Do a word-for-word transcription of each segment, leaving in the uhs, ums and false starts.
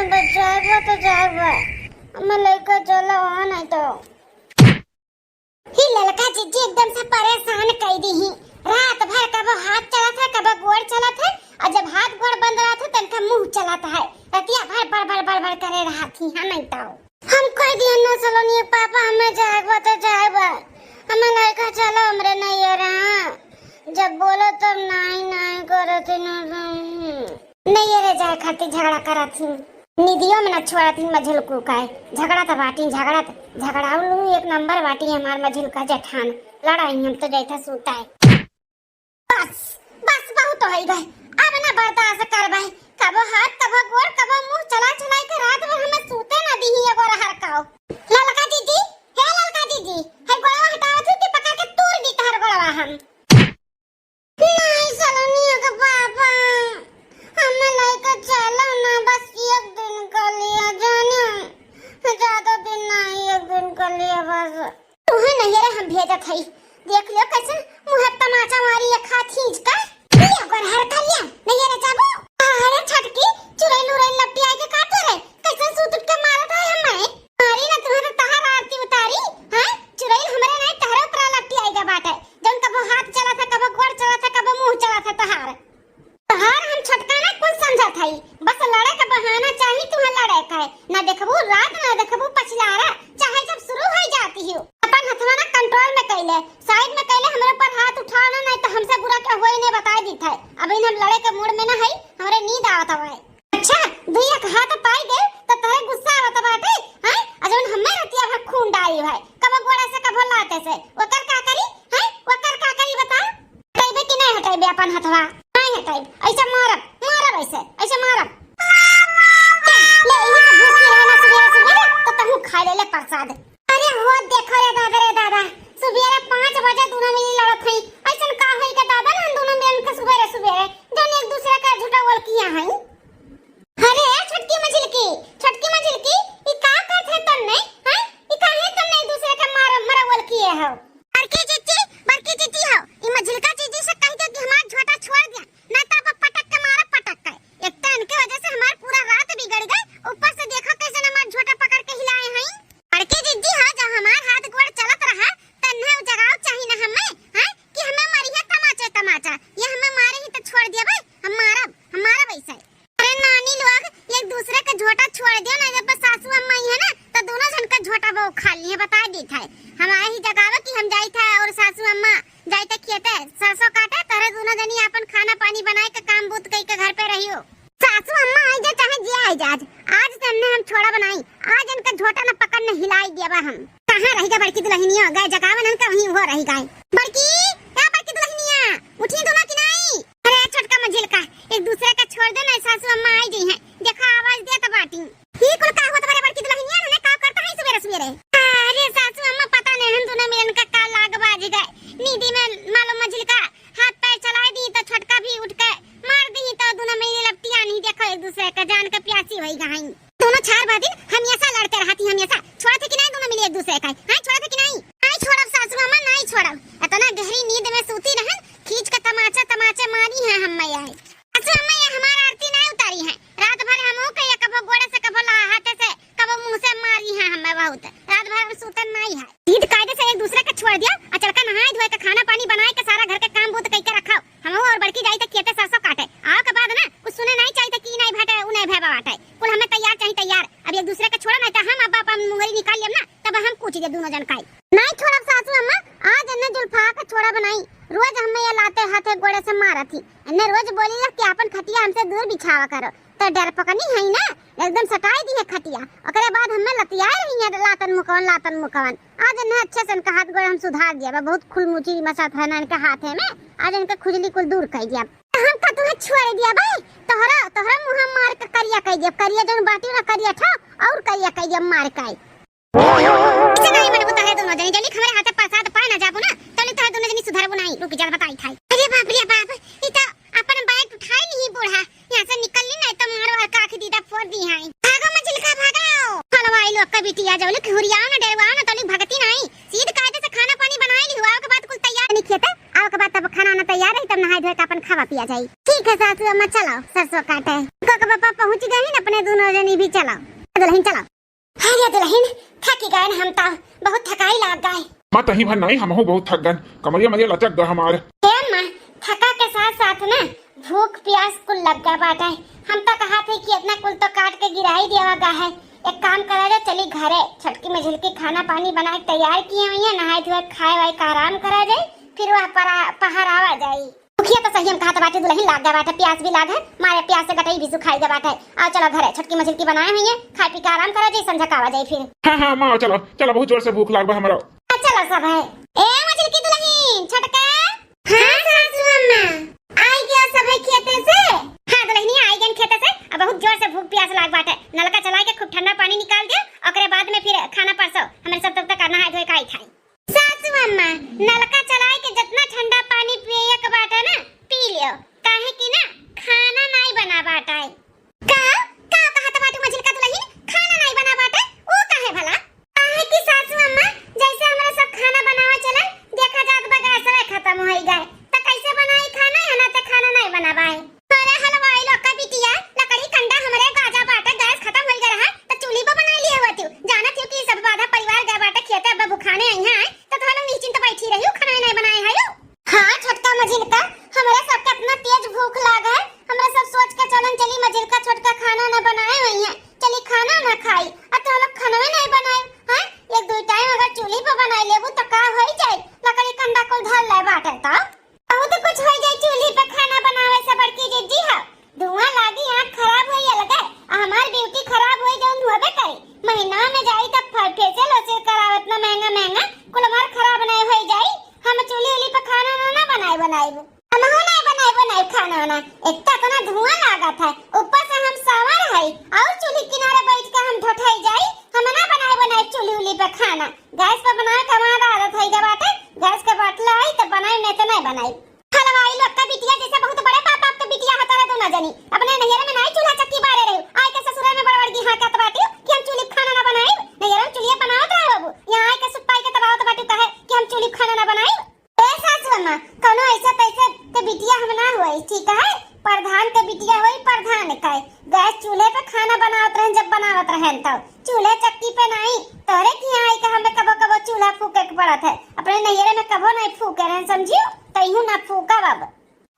बस जाएगा तो जाएगा, हमें लेकर चलो, हाँ, नहीं तो। ही ललका जीजी एकदम से परेशान कई दी ही। रात भर कबो हाथ चलत है, कबो गोड़ चलत है, और जब हाथ गोड़ बंद रहत है, तनका मुंह चलत है। रतिया भर बड़ बड़ बड़ बड़ करे रहत ही, हाँ, नहीं तो। हम कह दिया ना सलोनी पापा, हमें जाएगा तो जाएगा, हमें लेकर चलो हमरे नैहर, हाँ। जब बोलो तब नहीं, नहीं करत ही ना। नैहरे जाए खातिर झगड़ा करत ही। निदियो में ना छोड़त ही मझिलकू का। झगड़त बाटी, झगड़त, झगड़ालू एक नंबर बाटी हमार मझिलका जेठान। लड़ाई हम तो जैसा सूता है। बस, बस बहुत होइ गए, अब ना बर्दाश्त करबे। कबो हाथ, कबो गोड़, कबो मुंह चला चलाई के रात भर हमें सूते ना दीही एगो रहर काओ। ललका जीजी, हे ललका जीजी, हे गोड़वा हटावत ही कि पकड़ के तोड़ दी तहर गोड़वा हम। नहीं सलोनिया के पापा, हमें लेके चलो ना, बस एक दिन के लिए जाने, ज्यादा दिन नहीं, एक दिन के लिए बस। तुहे नैहरे हम भेजत हई, देख लियो कैसे मुँह तमाचा मारी एक हाथ खींच कर। लिया गोरहर कर लिया, नैहरे जाबो। अरे छटकी, चुड़ैल उड़ैल लपटी आए के काटे रे, कैसे सूत उठ के मारत है हमें। मारी ना तुहे तो तहार आरती उतारी, हैं? चुड़ैल हमरे नहीं तहरे ऊपर लपटी आए के बाटे, जौन कबो हाथ चलत है, कबो गोड़ चलत है, कबो मुँह चलत है तहार। तोहार हम छोटका ना कुल समझत हई, बस लड़े का बहाना चाही तुहे लड़े का है। ना देखबू रात, ना देखबू पछिलारा, चाहे जब शुरू हो जाती हो। अपन हथवा ना control में कैले, side में कैले, हमरे ऊपर हाथ उठाओ ना, नहीं तो हमसे बुरा क्या होए ने बताए दी था। अभी हम लड़े के mood में ना हई, हमरे नींद आवत हवे। अच्छा, दुई एक हाथ पाई गए तो तोहरे गुस्सा आवत बाटे, हैं? आ जौन हमें रतिया भर खून डारी है, कबो गोड़ा से, कबो लाते से, ओकर का करी, हैं? ओकर का करी बता? हटाइबे कि नहीं हटाइबे अपन हथवा? नहीं हटाइब। ऐसे मारब, मारब ऐसे, ऐसे मारब। ले, इही तो भूखी रहे ना सुबेरे सुबेरे, तो तहूँ खा ले, ले प्रसाद। अरे हो देखो रे दादा, रे दादा, सुबेरे पाँच बजे दोनों मिली लड़त हई। ऐसन का होई के दादा ना हम दोनों मिलन के सुबेरे सुबेरे, जौन एक दूसरे का झूठा ओल किया हई। अरे छोटकी मझिलकी, छोटकी मझिलकी, ई का करत है तन्ने, हैं? ई काहे तन्ने एक दूसरे के मार, मरवल किए हो? बड़की जीजी, बड़की जीजी हो, ई मझिलका जीजी से कह दे कि हमार झोटा छोड़ दे, ना तो अब पटक के मारा पटक के। एक तो इनके वजह से हमार पूरा रात बिगड़ गए, ऊपर से देखो कैसे हमार झोटा पकड़ के हिलाए हैं। बड़की जीजी हो, जब हमार हाथ गोड़ चलत रहा, तन्ने उ जगाव चाही ना हमें, हैं? कि हमें मारी है तमाचे तमाचा, ये हमें मारे ही तो छोड़ दिया भाई, हम मारब, हम मारब ऐसे। अरे नानी लोग, एक दूसरे के झोटा छोड़ दियो ना, जब सासू अम्मा आई है ना, तो दोनों जन का झोटा वो खा लिए, बता दी था। हमारे ही जगावे कि हम जाई था और सासू अम्मा जाई थे खेते, सरसों काटे, तोहरे दोनों जनी आपन खाना पानी बनाए के काम बूत कई के घर पे रहियो। सासू अम्मा आई जा चाहे जे आई जा, आज, आज से हमने हम छोड़ा बनाई, आज इनका झोटा न पकड़ न हिलाई दिया बा हम। कहाँ रही गए बड़की दुल्हनिया, गए जगावे न का वहीं वो रही गए। बड़की, ए बड़की दुल्हनिया, उठी दोनों कि नहीं? अरे छोटका मझिलका, एक दूसरे का छोड़ दे ना, सासू अम्मा आई गई हैं। देखा आवाज देत बाटी। ई कुल का होत बारे बड़की दुल्हनिया, हने का करता है सुबेरे सुबेरे? अरे सासू अम्मा पता नहीं हम दोनों मिलन का का लाग बाज गए। नींदी में मालूम मझिलका हाथ पैर चलाए दी तो छोटका भी उठ के मार दी तो दोनों मिली लपटिया नहीं देखो एक दूसरे का जान के प्यासी होई गई। दोनों चार बादिन हमेशा लड़ते रहती, हमेशा। छोड़त है कि नहीं दोनों मिली एक दूसरे का? हाँ, छोड़त है कि नहीं? नहीं छोड़ब सासू अम्मा, नहीं छोड़ब। इतना गहरी नींद में सूती रहन, खींच के तमाचा तमाचे मारी है हम मैं आए। सासू अम्मा ये हमार आरती नहीं उतारी है। रात भर हम के ये कबो गोड़े से, कबो ला-, हाथे से, कबो मुंह से मारी है हमें बहुत। रात भर हम सूतन नहीं है। सीध कायदे से एक दूसरे के छोड़ दिया, आ चलका नहाए धोए के, खाना पानी बनाए के, सारा घर के काम बूत कई के रखाओ। हम और बड़की जाई त खेते सरसों काटे। आओ के बाद ना कुछ सुने नहीं चाहिए कि ई नहीं भेटे, उ नहीं भेबा बाटे। कुल हमें तैयार चाहिए, तैयार। अब एक दूसरे के छोड़ो नहीं तो हम अब अपन मुंगरी निकाल लेब ना, तब हम कूच दे दोनों जन काई। नहीं छोड़ब सासू अम्मा, आज इन्हें जुल्फा के छोड़ा बनाई। रोज हमें ये लाते हाथे गोड़े से मारत ही। इन्हें रोज बोली ला कि अपन खटिया हमसे दूर बिछावा करो। तो डर पकनी है ना, एकदम सटाई दी है खटिया। ओकरे बाद हमें लतियाए रही है लातन मुकवन, लातन मुकवन। आज इन्हें अच्छे से इनका हाथ गोड़ हम सुधार दिया बा। बहुत खुलमुची मसात है ना इनके हाथे में, आज इनके खुजली कुल दूर कर दिया। हम का तुम्हें छोड़ दिया भाई, तोहरा, तोहरा मुंह मार के करिया कर दिया, करिया जौन बाटी ना करिया ठा और करिया कर दिया मार के। ऐसे नहीं मनबू तोहरे दोनों जनी, जनी हमरे हाथे प्रसाद पाए ना जाबू ना, तनी तोहरे दोनों जनी सुधरबू नहीं। रुक जा बताई थाई। अरे बाप रे बाप, ई तो अपन बैग उठाए नहीं बूढ़ा, यहाँ से निकल ली नहीं तो मारो और काख दीदा फोड़ दी है। भागो मझिलका भागो। हलवाई लोग का बिटिया जौली हुरियाओ ना डरवाओ ना तौली भगती नहीं, सीध कायदे से खाना पानी बनाए ली हुआ के बाद कुल तैयार नहीं खेते, आओ के बाद तब खाना ना तैयार रही तब नहाए का अपन खावा पिया जाई। ठीक है सासू अम्मा, चलो सरसों काटे। को के पापा पहुँच गए हैं अपने दुनो जनी भी, चलो दुलहिन चलो। अरे दुलहिन, थकी गए हम तो, बहुत थकाई लाग गए। माँ तही भर नहीं, हमहू बहुत थक गन, कमरिया मरिया लचक गा हमार। ए अम्मा, थका के साथ साथ ना भूख प्यास कुल लग गया बाटे। हम तो कहा थे कि इतना कुल तो काट के गिराई दिया गा है। एक काम करा जाए, चली घरे, छोटकी मझिलकी खाना पानी बना के तैयार किए हुई है, नहाए धोए खाए वाए का आराम करा जाए, फिर वह परा-, पहर आवा जाई। भूखिया तो सही हम कहत बाटे, दुलहिन लाग गया बाटे, प्यास भी लाग है, मारे प्यास से गटई भी सुखाई गया बाटे। आओ चलो घरे, छोटकी मझिलकी बनाए हुई है, खाए पी के आराम करा जाए, संझा का आवा जाए फिर। हाँ हाँ माँ, चलो चलो, बहुत जोर से भूख लाग बा हमरा। हाँ, चलो सब है। ए मझिलकी दुलहिन, छोटका। हाँ सासू अम्मा, आई गया सब है खेते से। हाँ दुलहिनिया, आई गन खेते से। अब बहुत जोर से भूख प्यास लाग बाटे, नलका चला के खूब ठंडा पानी निकाल दियो, ओकरे बाद में फिर खाना परसो। हमरे सब तब तक नहाए धोए के आई थाई। सासू अम्मा, नलका चलाए के जितना ठंडा पानी पिए के बाटे ना, पी लियो, काहे कि ना खाना नाई बना बाटे। का, का कहत बाटू मझिलका दुलहिन, खाना नाई बना बाटे? ऊ काहे भला? काहे कि सासू अम्मा, जैसे हमरे सब खाना बनावे चलन, देखा जात बा गैसवे खतम होई गए, त कैसे बनाई खाना? यहाँ ते खाना नाई बनावाए। अरे हलवाई लोग का बिटिया, लकड़ी कंडा हमरे गाजा बाटे, गैस खतम होई गए रहा, त चूल्ही पर बनाई लिए होती। जानत हो कि सब आधा परिवार गए बाटे खेते, अब भुखाने आई हैं, त तोहरा लोग निश्चिंत बैठी रही, खाना नाई बनाए है। हाँ छोटका मझिलका, हमरे सबके इतना तेज भूख लाग है, हमरे सब सोच के चलन चली मझिलका छोटका खाना ना बनाए हुई है, चली खाना ना खाई, आ तो लोग खानवे नहीं बनाए हैं। एक दो टाइम अगर चूल्ही पर बनाई लेबू तो का होई जाए, लकड़ी कंडा कुल धर ले बाटे तो। बहुत कुछ होई जाए चूल्ही पे खाना बनावे से बड़की जिज्जी है। धुआं लागी, आँख खराब होई अलगे, आ हमार ब्यूटी खराब होई जौन होबे करे। महीना में जाई तब फे-, फेशियल वेशियल करावे, इतना महंगा महंगा, कुल हमार खराब नहीं होई जाई। हम चूल्ही उल्ही पे खाना ना, ना बनाए बनाए, हमहू नहीं बनाए बनाए खाना ना। एक तो इतना धुआं लागत है, ऊपर से हम सावर है और चूल्ही किनारे बैठ के हम ढोठाई जाई। हम ना बनाए बनाए चूल्ही उल्ही पे खाना, गैस पे बनावे के हमारा आदत है जब बाटे, गैस के बाटला आई तब बनाई, नहीं तो नहीं बनाई। हलवाई लोग का बिटिया जैसे बहुत बड़े बाप, बाप के बिटिया हता रहे दोनों जनी। अपने नैहरे में नाई चूल्हा चक्की बारे रही, आई के ससुरे में बड़ बड़ की हाँ कहत बाटी कि हम चूल्ही पे खाना ना बनाई। नैहरे में चूल्हिया बनावत रहे बाबू, यहाँ आई के सुताई के तबावत बाटी कहे कि हम चूल्ही पे खाना ना बनाई। ए सासू अम्मा, कौनो ऐसा तैसे के बिटिया हम ना होई, ठीक है? प्रधान के बिटिया होई, प्रधान के। गैस चूल्हे पे खाना बनावत रहन, जब बनावत रहन तब चूल्हे चक्की पे नाई। तोरे किहाँ आई के हमें कबो कबो चूल्हा फूके के पड़त है, अपने नैहरे में कबो नहीं फूके रहन, समझियो? तैहू ना फूकब अब।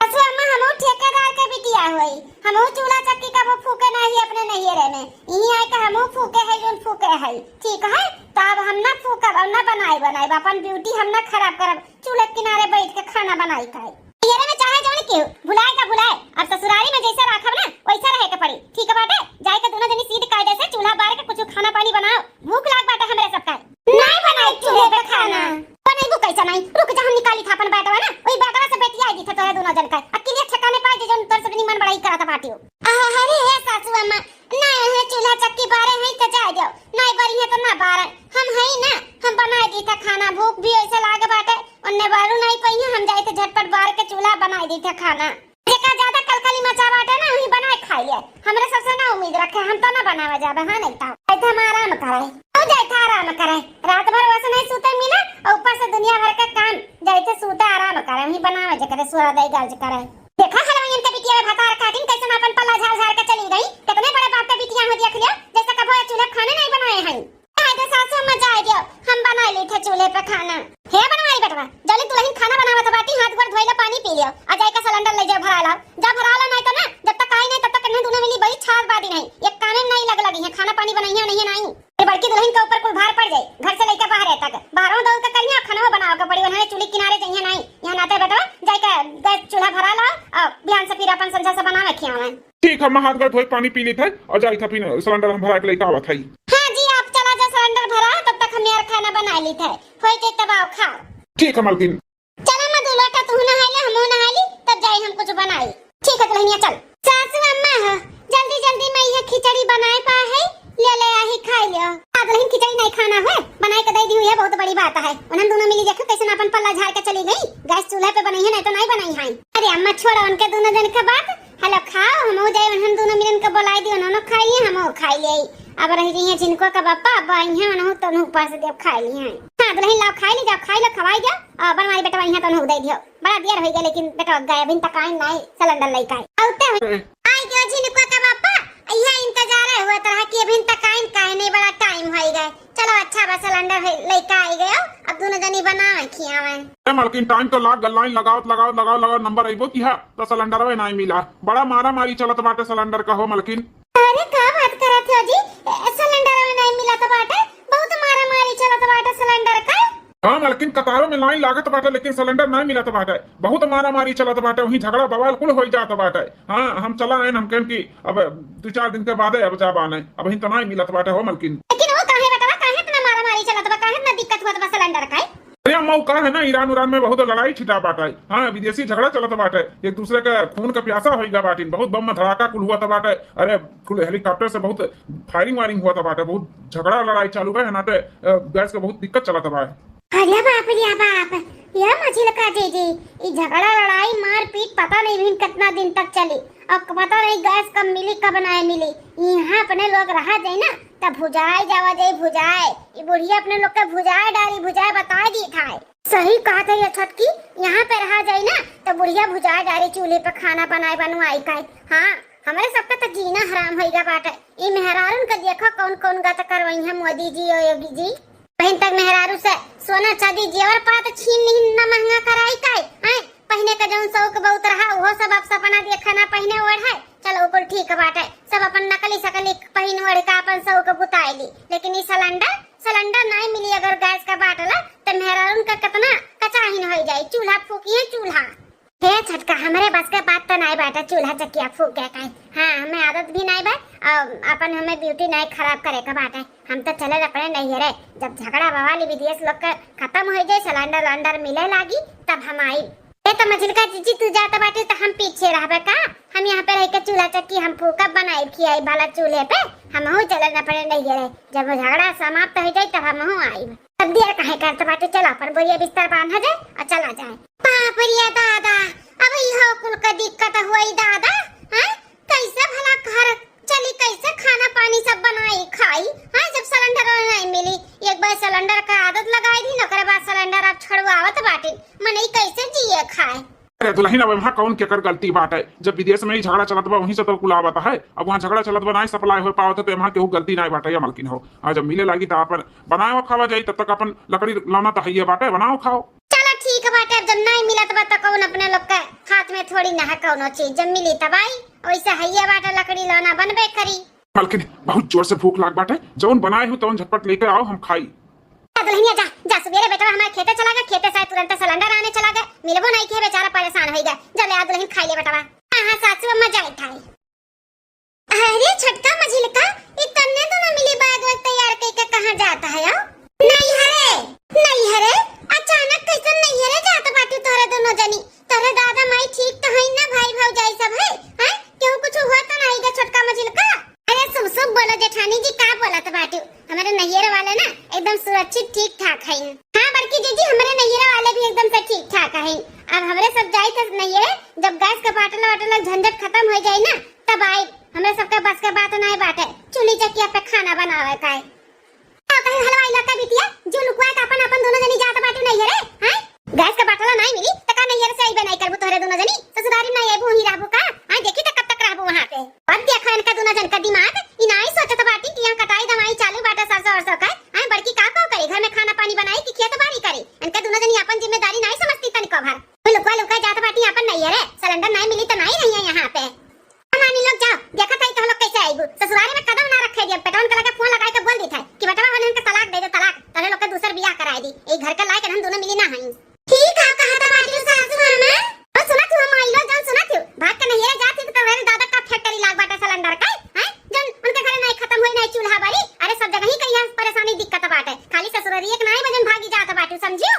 सासू अम्मा, हमहू ठेकेदार के बिटिया होई, हमहू चूल्हा चक्की कबो फूके नहीं अपने नैहरे में। इहीं आई के हमहू फूके है, जौन फूके है, ठीक है? तो अब हम ना फूकब, अब ना बनाई बनाई, अपन ब्यूटी हम ना खराब करब। चूल्हे किनारे बैठ के खाना बनाई खाई। नैहरे में चाहे जौन केहू भुलाए का भुलाए, अब ससुरारी में जैसे राखब ना वैसे रहे के पड़ी। ठीक बाटे, जाए के दोनों जनी सीध कायदे से चूल्हा बार के कुछ खाना पानी बनाओ, भूख लाग बाटे हमरे सबका। नहीं बनाई चूल्हे पे खाना। बनैबू कैसे नहीं? रुक जा, हम निकाली था अपन बैटवा ना, वही बैटवा से बेटिया आई थी तोरे दोनों जन का। अकेले ठिकाने पाए जे जौन तोर से निमन बड़ाई करत बाटियो। अरे हे सासू अम्मा, ना है चूल्हा चक्की बारे है तो जाए जाओ, नहीं बारी है तो ना बारे। हम है ना, हम बनाए दी था खाना, भूख भी ऐसे लागे बाटे, उन्ने बारू नहीं पई है, हम जाए थे झटपट बार के चूल्हा बनाए दी था खाना। जेका ज्यादा कलकली मचा बाटे ना, वही बनाए खाई ले। हमरे सबसे ना उम्मीद रखे, हम तो ना बनावे जाबे, हाँ नहीं तो। जाए थे हम आराम करे, तो जाए थे आराम करे, रात भर वैसे नहीं सूते मिला, और ऊपर से दुनिया भर का काम, जाए थे सूते आराम करे, वही बनावे जे करे, सुरा दई गर्ज करे। देखा हलवाइयन के बिटिया में भतार काटिन कैसे अपन पल्ला झाड़ झाड़ के चली गई। कितने बड़े बाप के बिटिया हो देख लियो, जैसे कभो ये चूल्हे पे खाने नहीं बनाए हैं। आए दे सासू अम्मा जाए दियो, हम बनाए ली थे चूल्हे पे खाना। हे बनवाई बेटवा, जल्दी दुलहिन खाना बनावत बाटी, हाथ गोड़ धोई लो, पानी पी लियो, आ जाए का सिलेंडर ले जाओ भरा लाओ, जा भरा लो, नहीं तो ना जब तक आई नहीं तब तक इन्हें दोनों मिली बड़ी छाल बादी नहीं, एक कामे में नहीं लग लगी है, खाना पानी बनाइए नहीं है नहीं। ये बड़की दुलहिन के ऊपर कुल भार पड़ जाए, घर से लेकर बाहर तक बाहरों दौड़ के करिए, खाना बनाओ के पड़ी, उन्हें चूल्हे किनारे जाइए नहीं। यहाँ नाते बेटवा, जाए के गैस चूल्हा भरा लाओ और बिहान से फिर अपन संझा से बनावे खियावे। ठीक है, मैं हाथ गोड़ धोई पानी पी ली थे और जाई था फिर सिलेंडर हम भरा के लेके आवत है। हाँ जी, आप चला जा सिलेंडर भरा, तब तक हम यार खाना बना ली थे, होई जाए तब आओ खाओ। ठीक है मालकिन। चला मैं दू लोटा तू नहा ले, हमहू नहा ली, तब जाई हम कुछ बनाई। ठीक है दुलहिनिया चल। सासू अम्मा हो, जल्दी जल्दी मैं ये खिचड़ी बनाए पा है, ले ले आही खाई लियो। आ दुलहिन खिचड़ी नहीं खाना है, बनाए के दे दी हुई है, बहुत बड़ी बात है। उन्हन दोनों मिली देखो कैसे अपन पल्ला झाड़ के चली गई, गैस चूल्हे पे बनाई है, नहीं तो नहीं बनाई है। अरे अम्मा छोड़ो उनके दोनों जन के बात, हेलो खाओ, हम हो जाए उन्हन दोनों मिलन के बुलाई दी, उन्होंने खाई लिए, हम हो खाई लिए। अब रह रही है जिनको का बापा, अब आई है उन्हों तो उन्हों ऊपर से देव खाई लिए हैं। हाँ, दुलहिन लाओ, खाइ ली जाओ, खाइ लो, खवाइ दियो, अउर बनवारी बेटवा इहाँ तनहू दइ दियो। बड़ा देर होइ गए, लेकिन बेटवा गए, अभिन तक आइन नाहीं, सिलेंडर लइके आए। अउते हुई। आइ गयो झिनुकवा का बापा, इहे इंतजार है हुआ तरह कि अभिन तक आइन काहे नाहीं, बड़ा टाइम होइ गए। चलो अच्छा बा, सिलेंडर है, लइके आइ गयो, अब दुनो जनी बनावे, खियावे। ए मलकिन, टाइम तो लाग गल, लाइन लगावत, लगावत, लगावत, लगावत, नंबर अइबो किहा, तो सिलेंडरवे नाहीं मिला। बड़ा मारा मारी चलत बाटे सिलेंडर का हो मलकिन। अरे का बात करत हो जी, ए, सिलेंडरवे नाहीं मिलत बाटे, बहुत मारा मारी चलत बाटे सिलेंडर का। हाँ मलकिन, कतारों में लाइन लागत बाटे, लेकिन सिलेंडर नाहीं मिलत बाटे, बहुत मारा मारी चलत बाटे, वहीं झगड़ा बवाल कुल होइ जात बाटे। हाँ, हम चला आएन, हम कहन कि अब दो चार दिन के बादे अब जाब आने, अबहिन तो नाहीं मिलत बाटे हो मलकिन। लेकिन वो काहे बेटवा, काहे इतना मारा मारी चलत बा, काहे इतना दिक्कत होत बा सिलेंडर का? अरे अम्मा, वो का है ना, ईरान उरान में बहुत लड़ाई छिटा बाटे। हाँ, विदेशी झगड़ा चलत बाटे, एक दूसरे के खून के प्यासा होइ गया बाटिन, बहुत बम धड़ाका कुल हुआ था बाटे। अरे कुल हेलीकॉप्टर से बहुत फायरिंग वायरिंग हुआ था बाटे, बहुत झगड़ा लड़ाई चालू बा, है ना, ते, अ, गैस के बहुत दिक्कत चलत बा। अरे बाप रे बाप, ये मझिलका दीदी, ई झगड़ा लड़ाई मारपीट पता नहीं भी कितना दिन तक चली, और पता नहीं गैस कब मिली कब नहीं मिली। यहाँ अपने लोग रहा जाए ना, तब भुजाए जावा जाए, भुजाए। ई बुढ़िया अपने लोग के भुजाए डारी, भुजाए बताए दी खाए। सही कहत है ये छोटकी, यहाँ पे रहा जाए ना, तो बुढ़िया भुजाए डारी चूल्हे पे खाना बनाए बनवाई खाए। हाँ, हमरे सबके तो जीना हराम होइगा बाटे। ई मेहरारून के देखो कौन कौन गत करवाई है मोदी जी और योगी जी। बहिन तक मेहरारू से सोना चांदी जेवर पात छीन लिहिन, ना महंगा कराई काई, हैं? पहिने का जौन शौक बहुत रहा, उहो सब अब सपना देखे ना पहिने ओढ़े। चलो, उ कुल ठीक बाटे, सब अपन नकली सकली पहिन ओढ़ के अपन शौक बुताए ली, लेकिन ई सिलेंडर, सिलेंडर नाहीं मिली, अगर गैस का बाटला, त मेहरारून का कितना कचाहिन होइ जाई, चूल्हा फूकी है, चूल्हा। हे छोटका, हमरे बस के बात त नाई बाटे, चूल्हा चकिया फूके काई। हाँ, हमें आदत भी नाई बा, और अपन हमें ब्यूटी नाई खराब करे के बाटे। हम तो चले अपने नैहरे, जब झगड़ा बवाली विदेश लोग के खत्म होइ जाए, सिलेंडर उलेंडर मिले लागी, तब हम आई। ए त मझिलका जीजी, तू जात बाटे त हम पीछे रहबे का? हम यहाँ पे रह के चूल्हा चक्की हम फूकब, बनाई खियाई भला चूल्हे पे। हमहू चले अपने नैहरे, जब झगड़ा समाप्त होइ जाए तब हमहू आई। तब देर काहे करत बाटे, चला अपन बोरिया बिस्तर बांधा जाए और चला जाए। बाप रे दादा, अब इहो कुल का दिक्कत हुई दादा, हैं? कैसे भला घर चली, कैसे खाना पानी सब बनाई खाई, हैं? जब सिलेंडर नहीं मिली, एक बार सिलेंडर का आदत लगाई दी, ओकरे बाद सिलेंडर अब छुड़वावत बाटे, मनई कैसे जिए खाए? अरे दुलहिन, अब वहाँ कौन केकर गलती बाटे? जब विदेश में ही झगड़ा चलत बा, वहीं से तो कुल आवत है। अब वहाँ झगड़ा चलत बा, नाई सप्लाई हो पावत है, तो वहाँ केहू गलती नाई बाटे या मलकिन हो। और जब मिले लागी तो अपन बनाओ खावा जाई, तब तक अपन लकड़ी लौना तो हइये बाटे, बनाओ खाओ। चला ठीक बाटे, अब जब नाई मिलत बा तो कौन अपने लोग के हाथ में थोड़ी ना है कौनो चीज, जब मिली तब आई। वैसे हइये बाटे, लकड़ी लौना बनबे करी। मलकिन, बहुत जोर से भूख लाग बाटे, जौन बनाए हो तौन झटपट लेके आओ, हम खाई। जा दुल्हनिया जा, जा सुबेरे बेटवा हमारे खेते चला गए, खेते से तुरंत सिलेंडर आने चला गए, मिलबो नहीं किहे, बेचारा परेशान होई गए। जा ले आ दुल्हन खाई ले बेटवा। हाँ हाँ सासू अम्मा जाए खाए। अरे छोटका मझिलका, ई तन्ने दोनों मिली बैग वैग तैयार कइके कहाँ जात हयो? नैहरे। नैहरे? अचानक कैसन नैहरे जात बाटू तोहरे दोनों जनी? तोहरे दादा माई ठीक तो हईन ना, भाई भौजाई सब है? हैं? केहू कुछ हुआ तो नहीं गे छोटका मझिलका? अरे शुभ शुभ बोलो जेठानी जी, का बोलत बाटू? हमारे नैहरे वाले ना एकदम सुरक्षित ठीक ठाक हईन। हाँ बड़की जीजी, हमारे नैहरे वाले भी एकदम से ठीक ठाक हईन। अब हमरे सब जाई थे नैहरे, जब गैस के बाटला वाटला झंझट खत्म हो जाई ना, तब आई। हमरे सबके बस के बात नाय बाटे चूल्ही चकिया पे खाना बनावे का। का कहे हलवाई लड़का बिटिया, जो लुकवा के अपन, अपन दोनों जनी जात बाटू नैहरे, हैं? गैस के बाटला नाय मिली, त का नैहरे से आइबे नाय करबू तोहरे दोनों जनी? ससुरारी में नाय आइबू, वहीं रहबू का? हैं, देखी त कब तक रहबू वहाँ पे? अब देखा इनका दोनों जन का दिमाग, ई नाय सोचत बाटी कि यहाँ कटाई दवाई चालू बाटे सरसों अरसों का। हैं, बड़की का का करी, घर में खाना पानी बनाई कि खेत बाड़ी करी? इनका दोनों जनी अपन जिम्मेदारी नाय समझती तनिको भर। वो लुकवा लुकवा जात बाटी अपन नैहरे, सिलेंडर नाय मिली त नाय रहिए यहाँ पे। मामी लोग जाओ, देखत हई तोह लोग कैसे आइबू। ससुरारी में कदम ना रखे दिया। बेटवन के लगे फोन लगाए के बोल दी थे कि बेटवा वाले इनके तलाक दे दे, तलाक। तोहरे लोग के दूसर बियाह कराए दी। ए घर के लायक हम दोनों मिली ना हई। ठीक है, कहा था बाटी सासू अम्मा। और सुना तू हम आई लोग जान सुना तू। भाग के नैहरे जाती तो तोहरे दादा का फैक्ट्री लाग बाटे सिलेंडर का, हैं? जन उनके घरे नहीं खत्म होई, नहीं चूल्हा बारी। अरे सब जगह ही कहीं परेशानी दिक्कत बाटे। खाली ससुरारी एक नाई बजन भागी जात बाटू, समझियो?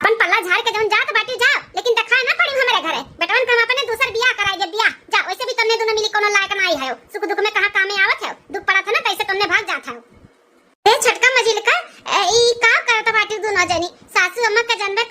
अपन पल्ला झाड़ के जौन जात बाटी जाओ, लेकिन देखाए ना पड़ी हमरे घरे। बेटवन के हम अपने दूसर बियाह कराई देब बियाह। जा, वैसे भी तन्ने दोनों मिली कोनो लायक नाई है, सुख दुख में कहाँ कामे आवत है, दुख पड़त है ना, तैसे तन्ने भाग जात है। ए छोटका मझिलका, ए, ई का करत बाटी दोनों जनी? सासू अम्मा के जनबे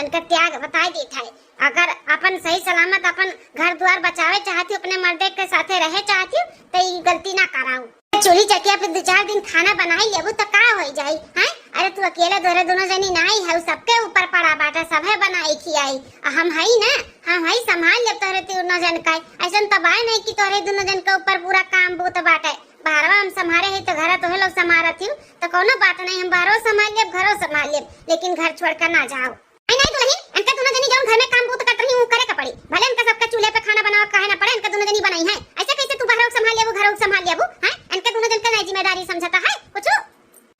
इनका त्याग बताई देत है। अगर अपन सही सलामत अपन घर दुआर बचावे चाहती हो, अपने मर्दे के साथे रहे चाहती हो, तो ई गलती ना कराओ। चूल्ही चकिया पे दो चार दिन खाना बनाई लेबू तो का हो जाई, हैं? अरे तू अकेले, तोहरे दोनों जनी नाई है, सबके ऊपर पड़ा बाटे, सभे बनाई खियाई। आ हम हई ना, हम हई संभाल लेब तोहरे दोनों जन का। ऐसन तो बाय नहीं कि तोहरे दोनों जन के ऊपर पूरा काम बूत बाटे। बाहरवा हम संभारे हई तो घरा तोहे लोग संभारत ही, तो कोनो बात नहीं, हम बाहरो संभाल लेब, घरो संभाल लेब, लेकिन घर छोड़ कर ना जाओ। नहीं, नहीं दुल्हन, इनके दोनों जनी जौन घर में काम बूत करत रही, ऊ करे के पड़ी। भले इनके सबके चूल्हे पे खाना बनावे काहे ना पड़े, इनके दोनों जनी बनाई हैं। ऐसे कैसे तू बाहरो संभाल लेबू, घरो संभाल लेबू, हैं? इनके दोनों जन के नहीं जिम्मेदारी समझता है कुछ?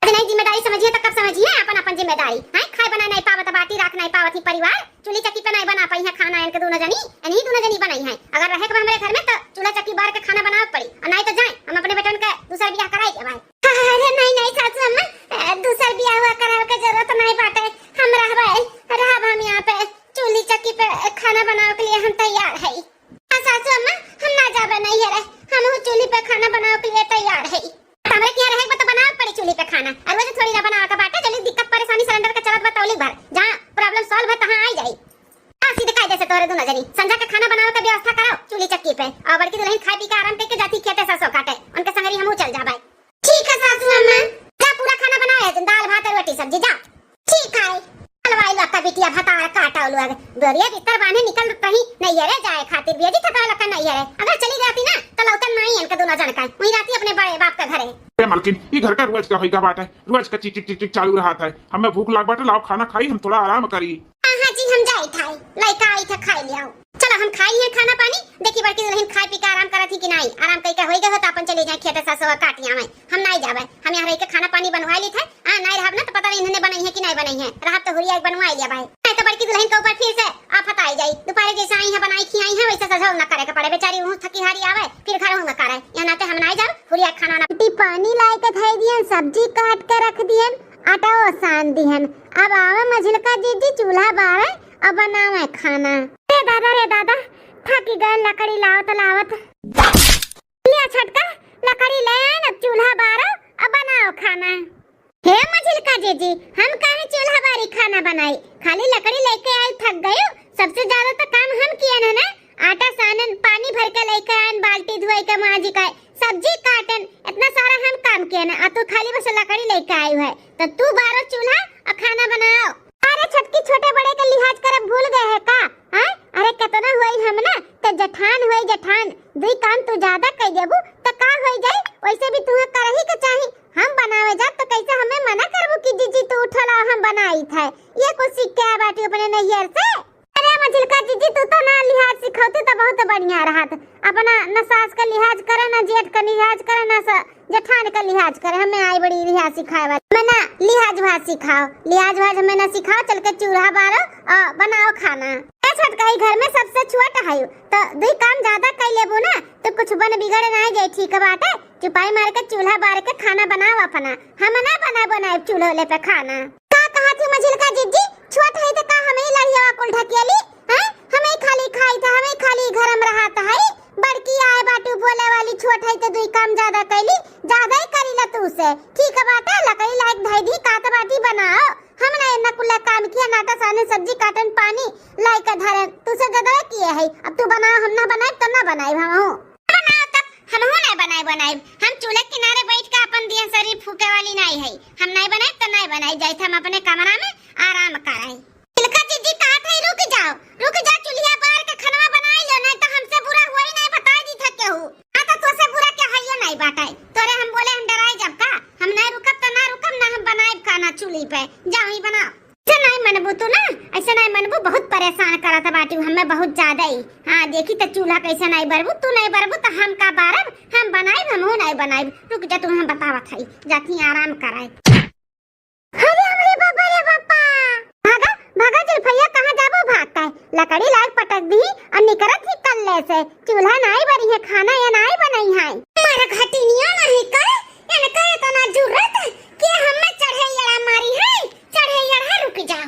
अरे नहीं जिम्मेदारी समझिए तो कब समझिए अपन अपन जिम्मेदारी, हैं? खाए बनाए नहीं पावत बाटी, राख नहीं पावत ही परिवार, चूल्ही चक्की पे नहीं बना पाई है खाना इनके दोनों जनी, इन्हीं दोनों जनी बनाई हैं। अगर रहे के बा हमरे घर में तो चूल्हा चक्की बार के खाना बनावे पड़ी, और नहीं तो जाए हम अपने बेटन के दूसर बियाह कराई देबै। अरे नहीं, नहीं सासू अम्मा, ए, दूसर बियाह हुआ करावे के जरूरत नहीं बाटे। हम रहबै, रहब हम यहाँ पे। चूल्ही चक्की पे खाना बनावे के लिए हम तैयार है। हाँ सासू अम्मा, हम ना जाबे नहीं है रे, हम चूल्ही पे खाना बनावे के लिए तैयार है। तो हमरे के यहाँ रहे के बा तो बनावे पड़ी चूल्ही पे खाना। और वैसे थोड़ी ना बनावे के बाटे, जल्दी दिक्कत परेशानी सिलेंडर के चलत बा तौली भर, जहाँ problem solve है तहाँ आई जाई। आ, सीधे कायदे से तोहरे दोनों जनी संझा के खाना बनावे के व्यवस्था कराओ चूल्ही चक्की पे, और बड़की दुल्हन खाए पी के आराम करके जाती खेते सरसों काटे, उनके संगरी हमहू चल जाबै। ठीक है सासू अम्मा, जा पूरा खाना बनाए है, दाल भात और रोटी सब्जी, जा। ठीक है। हलवाई लोग का बिटिया भतार काटा लोग, बोरिया बिस्तर बांधे निकल रही नहीं है रे जाए खातिर, बेजी थका लगा नहीं है रे। अगर चली जाती ना तो लौटन नहीं इनके दोनों जन का, वहीं रहती अपने बड़े बाप के घरे। ए मालकिन, ई घर का रोज का होइगा बाटे, रोज का चिक चिक चिक चिक चालू रहत है। हमें भूख लाग बाटे, लाओ खाना खाई, हम थोड़ा आराम करी। हाँ, हाँ जी, हम जाई थाई, लइका आई था खाई ले आओ। चलो हम खाई है खाना पानी, देखी बड़की दुल्हन खाए पी के आराम करत ही कि नहीं, आराम कई के होई गए हो तो अपन चले जाए खेते सरसों काटिया में, हम नहीं जाबे, हम यहाँ रह के खाना पानी बनवाई ली थे। हाँ, नहीं रहब ना तो पता नहीं इन्होंने बनाई है कि नहीं बनाई है, रहब तो हुरिया एक बनवाई लिया भाई। नहीं तो बड़की दुल्हन के ऊपर फिर से आफत आई जाई, दोपहर जैसे आई है बनाई खियाई है वैसे सजो न करे के पड़े, बेचारी वहाँ थकी हारी आवे फिर घर हूँ करे, यहाँ नाते हम नहीं जाब, हुरिया खाना ना। बेटी पानी लाए के धई दियन, सब्जी काट के रख दियन, आटा सान दिहन। अब आवे मझिलका जीजी चूल्हा बारे, अब बनावे खाना। रे दादा, रे दादा, थक गए लकड़ी लावत लावत। लिया छोटका, लकड़ी ले आए, अब चूल्हा बारो, अब बनाओ खाना। हे मझिलका जीजी, हम काहे चूल्हा बारी खाना बनाई? खाली लकड़ी लेके आई, थक गयो। सबसे ज्यादा तो काम हम किए ना, ना? आटा सानन, पानी भर के लेके आयन, बाल्टी धोए के, माजी का, सब्जी काटन, इतना सारा हम काम किए ना। आ तू खाली बस लकड़ी लेके आई है, तो तू बारो चूल्हा और खाना बनाओ। अरे छोटकी, छोटे बड़े के लिहाज करब भूल गए है का? हाँ? अरे कितना हुई हम ना, तो जठान हुई जठान, दुई काम तू ज्यादा कई देबू तो का होई जाई? वैसे भी तुम्हें करही के चाही। हम बनावे जाब तो कैसे हमें मना करबू कि जीजी तू उठला हम बनाई थे? ये कुछ सीख के आ बाटी अपने नैहर से। अरे मझिलका जीजी, तू तो ना लिहाज सिखौती तो बहुत बढ़िया रहत। अपना न सास का लिहाज करे, न जेठ का लिहाज करे, न स-, जेठान का लिहाज करे। हमें आई बड़ी लिहाज सिखाए वाली। हमें ना लिहाज भाज सिखाओ, लिहाज भाज हमें ना सिखाओ। चल के चूल्हा बारो और बनाओ खाना। ए छोटका, ई घर में सबसे छोट है, तो दुई काम ज्यादा कई लेबू ना, तो कुछ बन बिगड़ ना जाए, ठीक बाटे। चुपाई मार के चूल्हा बार के खाना बनाओ अपना। हम ना बना बनाए चूल्हे पे खाना। का कहा थी मझिलका जीजी, छोट है तो का हमें लड़ियावा कुल ढकेली? हैं? हमें खाली खाई था, हमें खाली घर में रहा था, है? बड़की आए बाटू बोले वाली, छोट है तो दुई काम ज्यादा कैली, ज्यादा ही करी ला तू से। ठीक बाटे, लकड़ी लायक धई दी, कात बाटी बनाओ। हम ना इतना कुल्ला काम किया, नाटा साने सब्जी काटन, पानी लाई के धरन, तू से ज्यादा किए है। अब तू बनाओ, हम ना बनाए तो ना बनाए हम। बनाओ तब, हमहू नहीं बनाए बनाए। हम चूल्हे किनारे बैठ के अपन दिया शरीर फूके वाली नहीं है। हम नहीं बनाए तो नहीं बनाए, जाए हम अपने कमरा में आराम कराए। तिलका जीजी कहत है, "रुक जाओ, रुक जाओ, चूल्हिया बार के खनवा बनाई लो, नहीं तो हमसे बुरा हुआ ही नहीं, बताई दी था केहू।" आ तो तोसे बुरा के हइयो नहीं बाटे। तोरे हम बोले हम डराई जब का? हम नहीं रुकब तो ना रुकब, ना हम बनाए खाना चूल्ही पे। जाओ ही बनाओ। ऐसे नहीं मनबू तू ना, ऐसे नहीं मनबू, बहुत परेशान करत बाटी हमें बहुत ज्यादा ही। हाँ, देखी तो चूल्हा कैसे नहीं बरबू, तू नहीं बरबू तो हम का बारब, हम बनाइब, हमहू नहीं बनाइब। रुक जा, तू हम बतावत है, जाती आराम कराए। अरे हमरे बाबा रे बापा, भागा, भागा जुल्फैया, कहाँ जाबो भाग के? लकड़ी लाग पटक दी और निकरत ही कल्ले से। चूल्हा नाई बरी है, खाना ये नाई बनई है। मारा घटिनिया नहीं कर, इनका इतना जुर्रत कि हमें चढ़े यड़ा मारी है, चढ़े यड़ा रुक जा।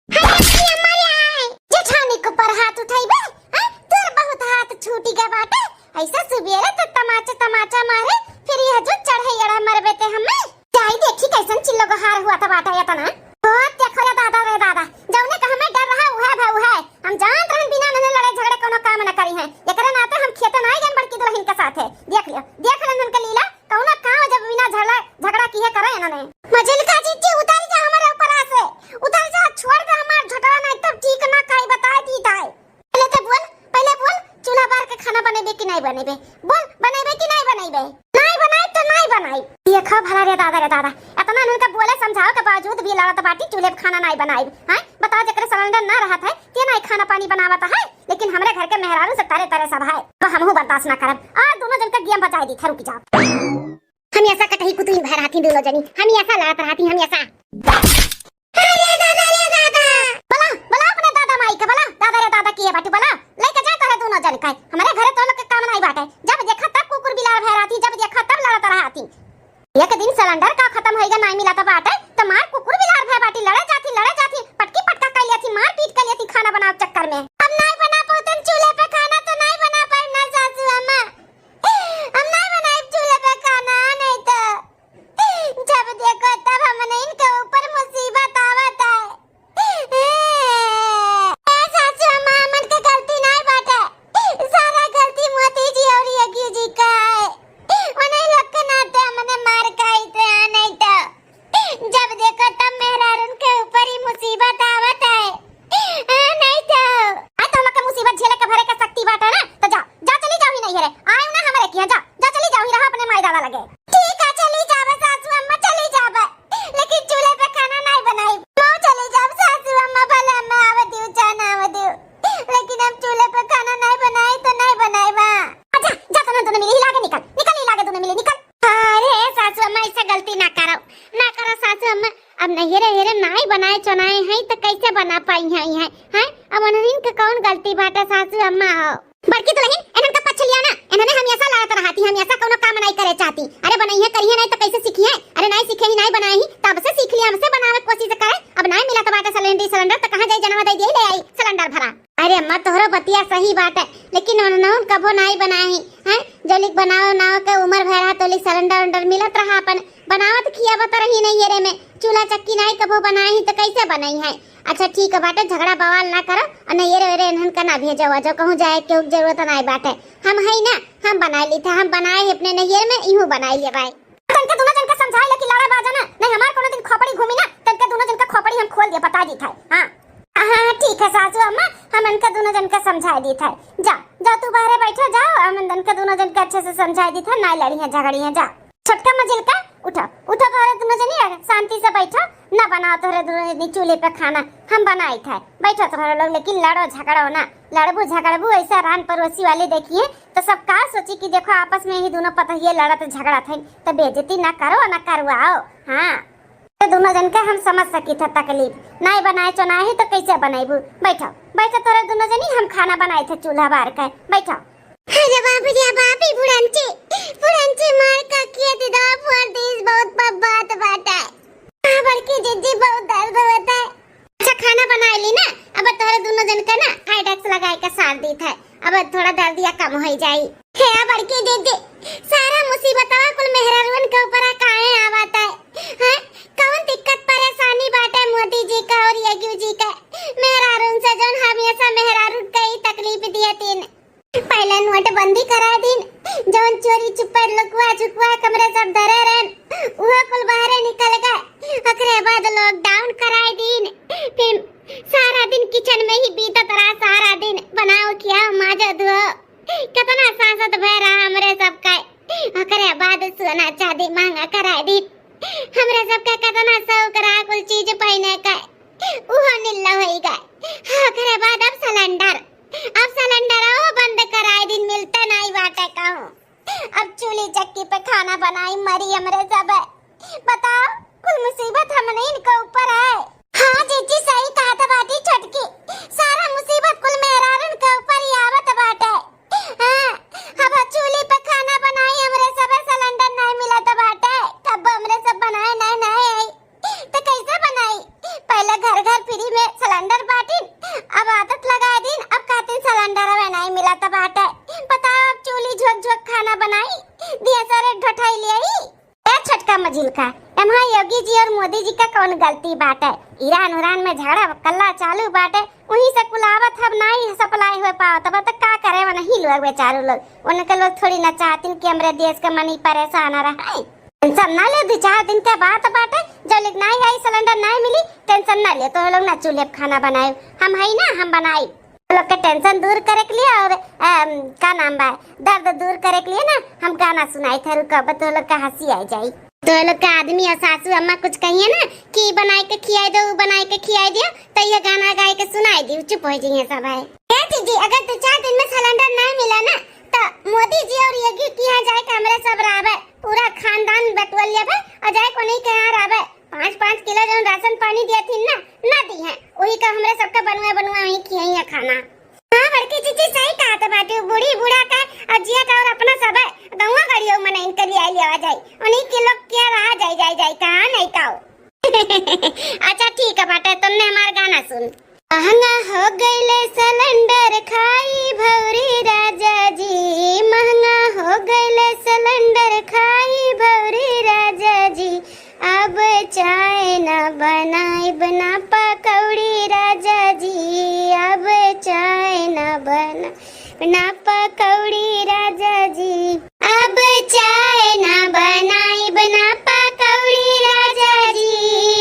हाय, हाय, हमारे आए। जेठानी के ऊपर हाथ उठाइबे, हैं? तोर बहुत हाथ छूटी गए बाटे। ऐसा सुबेरे तो तमाचा, तमाचा मारे, फिर यह जो चढ़े यड़ा मरबे ते हमें। जाई देखी कैसन चिल्लो गोहार हुआ था बाटा या तना। बहुत देखो रे दादा, रे दादा, कौने का हमें डर रहा, उहे भा उहे। हम जानत रहन बिना नन्हे लड़े झगड़े कौनो काम न करी हैं। एकरे नाते हम खेते नाई गन बड़की दुलहिन के साथे। देख लियो, देख लेन उनके लीला, कौनो काम जब बिना झगड़ा, झगड़ा किहे करे इन्होंने। मझिलका जीजी उतर जा हमारे ऊपर से, उतर जा, छोड़ दे हमार झोटवा, नहीं तब ठीक ना काई बताई दी ताई। पहले तो बोल, पहले बोल, चूल्हा बार के खाना बनेबे कि नहीं बनेबे? बोल, बनेबे कि नहीं बनेबे? नहीं बनाई तो नहीं बनाई। देखो भला रे दादा, रे दादा, इतना उनका बोले समझाओ के बावजूद भी लड़त बाटी, चूल्हे पे खाना नहीं बनाई। हैं? बताओ, जेकरे सिलेंडर ना रहत है, ते नहीं खाना पानी बनावत है, लेकिन हमरे घर के मेहरारू से तरे तरे सब है, तो हमहू बर्दाश्त ना करब। और दोनों जन का गेम बचाई दी था, रुक जाओ। हम ऐसा कटही कुतुही भय रहती दोनों जनी, हम ऐसा लड़त रहती, हम ऐसा। अरे दादा रे दादा, बोला, बोला अपने दादा माई का, बोला, दादा रे दादा किए बाटी, बोला, लेके जा तोरे दोनों जन का। हमरे घरे तो लोग के काम नहीं बाटे, जब देखा तब कुकुर बिलार भय रहती, जब देखा तब लड़त रहती। एक दिन सिलेंडर का खत्म होइगा, नहीं मिला था बाटे, तो मार कुकुर बिलार भय बाटी, लड़े जाती, लड़े जाती, पटकी पटका कर लेती, मार पीट कर लेती खाना बनाव चक्कर में। अब नहीं बना पाते चूल्हे पे खाना, तो नहीं बना पाए ना सासू अम्मा, हम नहीं बनाए चूल्हे पे खाना, नहीं तो जब देखो तब हमने इनके ऊपर मुसीबत आवत है। ए सासू अम्मा, हमन के गलती नहीं बाटे, सारा गलती मोती जी और यज्ञ जी का है। उन्हीं लोग के नाते हमने मार खाई थे, हाँ, नहीं तो जब देखो तब मेहरारून के ऊपर ही मुसीबत आवत है। हाँ, नहीं तो। आ, तो लोग के मुसीबत झेले के भरे के शक्ति बाटे ना, तो जा, जा चली जाओ ही नहीं है रे। आयो ना हमरे किहाँ, जा, जा चली जाओ ही, रहा अपने माई दादा लगे। ठीक है, चली जाबे सासू अम्मा, चली जाबे, लेकिन चूल्हे पे खाना नहीं बनाई। मैं चली जाब सासू अम्मा, भले अम्मा आवे दियो, जान आवे दियो, लेकिन हम चूल्हे पे खाना नहीं बनाई तो नहीं बनाई बा। जा, जा, तोहन दोनों मिली हिला के निकल, निकल हिला के दोनों मिली, निकल। अरे सासू अम्मा, ऐसा गलती ना करो, ना करो सासू अम्मा। अब नैहरे हेरे नाई बनाए चुनाए हैं तो कैसे बना पाई हैं, हैं, हैं? अब उन्हनिन के कौन गलती बाटे सासू अम्मा हो? बड़की दुलहिन, इन्हन का पक्ष लिया ना, इन्हने हमेशा लड़त रहती, हमेशा कौनो काम नहीं करे चाहती। अरे बनइहे करिहे नहीं तो कैसे सीखिहे? अरे नहीं सीखे ही, नहीं बनाए ही, तब से सीख लिया, हमसे बनावे के कोशिश करे। अब नहीं मिलत बाटे सिलेंडर, सिलेंडर तो कहाँ जाई, जनवा दे दिए, ले आई सिलेंडर भरा। अरे अम्मा, तोहरो बतिया सही बाटे, लेकिन उन्होंने कबो नाई बनाई, हैं? जोलिक बनाओ नाओ के उमर भय रहा, तोलिक सिलेंडर उलेंडर मिलत रहा, अपन बनावत खियावत रही नैहरे में। चूल्हा चक्की नाई कबो बनाई तो कैसे बनई है? अच्छा ठीक है बाटे, झगड़ा बवाल ना करो और नैहरे वेरे इन्हन का ना भेजो, जो कहूँ जाए के जरूरत नाई बाटे। हम है ना, हम बनाई ली थे, हम बनाए ही अपने नैहरे में, इहूँ बनाई ले भाई। तनके दोनों जन के समझाई ले कि लड़ा बाजा ना, नहीं हमार कोनो दिन खोपड़ी घूमी ना, तनके दोनों जन का खोपड़ी हम खोल दिए, बता दी था। हाँ। हाँ, ठीक है सासू अम्मा, हम इनका दोनों जन का समझाई दी था। जा, जा तू बाहरे बैठो, जाओ, हम इनका दोनों जन का अच्छे से समझाई दी था, ना लड़ी है, झगड़ी है, जा। छोटका मझिलका, उठो, उठो तोहरे दोनों जनी, शांति से बैठो, ना बनाओ तोहरे दोनों जनी चूल्हे पे खाना, हम बनाई था। बैठो तोहरे लोग, लेकिन लड़ो झगड़ो ना, लड़बू झगड़बू ऐसा रान पड़ोसी वाले देखिए, तो सब का सोची कि देखो आपस में ही दोनों पतहिए लड़त झगड़त हैं, तो बेइज्जती ना करो ना करवाओ। हाँ, तो दोनों जन के हम समझ सकी थे तकलीफ, नाई बनाए चो नाही तो कैसे बनैबू? बैठो, बैठो तोरे दोनों जनी, हम खाना बनाए थे चूल्हा बार के, बैठो। अरे बाप रे बाप, ई बुढ़ंची, बुढ़ंची मार का किए दीदा फोड़ दीस, बहुत ब-, बात बाटे। हाँ बड़की जीजी, बहुत दर्द होता है। अच्छा, खाना बनाए ली ना, अब तोहरे दोनों जन के ना हाइडेक्स लगाए के सार दी थे, अब थोड़ा दर्दिया कम हो जाई। हे बड़की जीजी, सारा मुसीबतवा कुल मेहरारुअन के ऊपर काहे आवत है? हैं? कौन दिक्कत परेशानी बाटे मोदी जी का और योगी जी का? मेहरारुन से जौन हमेशा मेहरारुन के ही तकलीफ दिए तीन। पहले नोटबंदी कराए दीन, जौन चोरी चुप्पे लुकवा झुकवा कमरे सब धरे रहन, उहो कुल बाहरे निकल गए। ओकरे बाद लॉकडाउन कराए दीन, फिर सारा दिन किचन में ही बीतत रहा, सारा दिन बनाओ, खियाओ, माजो, धुओ, कितना सासत भय रहा हमरे सब का। ओकरे बाद सोना चांदी महंगा कराए दीन, हमरे सब का कितना शौक रहा कुल चीज पहने का, उहो निल्ला होई गए। ओकरे बाद अब सिलेंडर, अब सिलेंडर वो बंद कराए दिन, मिलते नहीं बाटे कहूँ। अब चूल्ही चक्की पे खाना बनाई मरी हमरे सब। बताओ, कुल मुसीबत हमने इनके ऊपर है। हाँ जीजी, सही कहा था बाटी छोटकी, सारा मुसीबत कुल मेहरारन के ऊपर ही आवत बाटे। हाँ, अब चूल्ही पे खाना बनाई हमरे सब, सिलेंडर नहीं मिलत गलती बाटे, ईरान उरान में झगड़ा कल्ला चालू बाटे, उहीं से कुल आवत हब, नाई supply होइ पावत, तब तक का करे, वनही लोग बेचारू लोग, उनके लोग थोड़ी ना चाहतिन कि हमरे देश के मनई परेशान रहे। Tension ना ले, दू चार दिन के बात बाटे, जब लेक नाई आई सिलेंडर नाई मिली, tension ना ले, तो लोग ना चूल्हे पे खाना बनाए, हम हई ना, हम बनाई। तो लोग के tension दूर करे के लिए और, अम, का नाम बा, दर्द दूर करे के लिए ना हम गाना सुनाई थे, रुको, अब तो लोग का हंसी आ जाई। तो लोग का आदमी और सासू अम्मा कुछ कहिए ना कि बनाए के खियाई दो, बनाए के खियाई दियो, तो ये गाना गाए के सुनाई दी, चुप हो जाइए सब है। ए दीदी, अगर दो चार दिन में सिलेंडर ना मिला ना, तो मोदी जी और योगी के यहाँ जाए के हमरे सब रहबे, पूरा खानदान बटुआ लेबे और जाए को नहीं के यहाँ रहबे। पाँच पाँच किलो जौन राशन पानी दिया थी ना, ना दी है, वही का हमरे सबका बनवा बनवा वही खियाई है खाना। हाँ बड़की जीजी, सही कहा तो बाटी, बूढ़ी बूढ़ा का और जिया का और अपना सब है, गौवा गड़ियो मने इनके लिए आई लेवा जाए, उन्हीं के लोग क्या रहा जाए, जाए, जाए, कहाँ नहीं का हो। अच्छा ठीक है बाटे, तुमने हमारा गाना सुन। महंगा हो गइले सिलेंडर खाई भौरी राजा जी, महंगा हो गइले सिलेंडर खाई भौरी राजा जी, अब चाय ना बनाइब ना पकौड़ी राजा जी, अब चाय ना बनाइब ना पकौड़ी राजा जी, अब चाय ना बनाइब ना पकौड़ी राजा जी,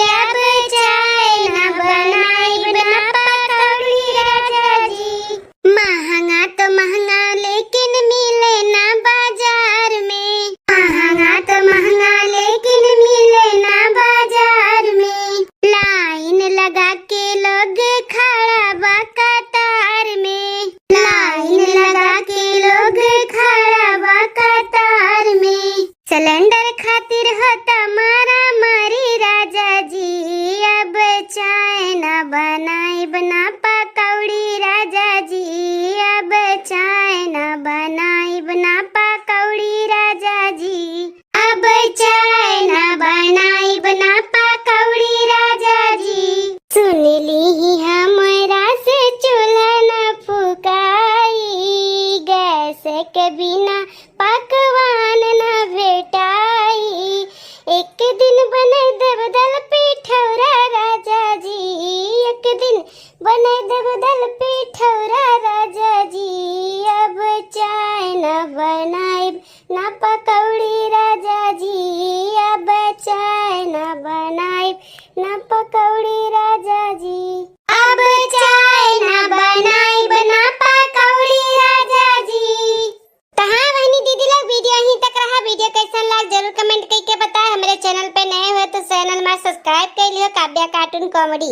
अब चाय ना बनाइब ना पकौड़ी राजा जी। महंगा तो महंगा लेकिन मिले ना बाजार में, महंगा तो महंगा लेकिन मिले ना बाजार में। लाइन लगा के लोग खड़ा बा कतार में, लाइन लगा के लोग खड़ा बा कतार में। सिलेंडर खातिर होता मारा मारी राजा जी, अब चाय ना बनाइब ना पकौड़ी राजा जी, अब चाय ना बनाइब ना पकौड़ी राजा जी, अब चाय ना बनाइब ना पकौड़ी राजा जी। सुन ली ही हमरा से चूल्हा ना फुकाई, गैस के बिना पकवान ना भेटाई। एक दिन बनाई देब दाल पिठौरा राजा जी, एक दिन बनाई देब दाल पिठौरा राजा जी, अब चाय ना बनाइब ना पकौड़ी राजा जी, अब चाय ना बनाइब ना पकौड़ी राजा जी, अब चाय ना बनाइब ना पकौड़ी राजा जी। तो हाँ बहनी दीदी लोग, video यहीं तक रहा। Video कैसन लाग जरूर comment करके बताए। हमरे channel पे नए हुए तो channel में subscribe कर लियो काव्या cartoon comedy।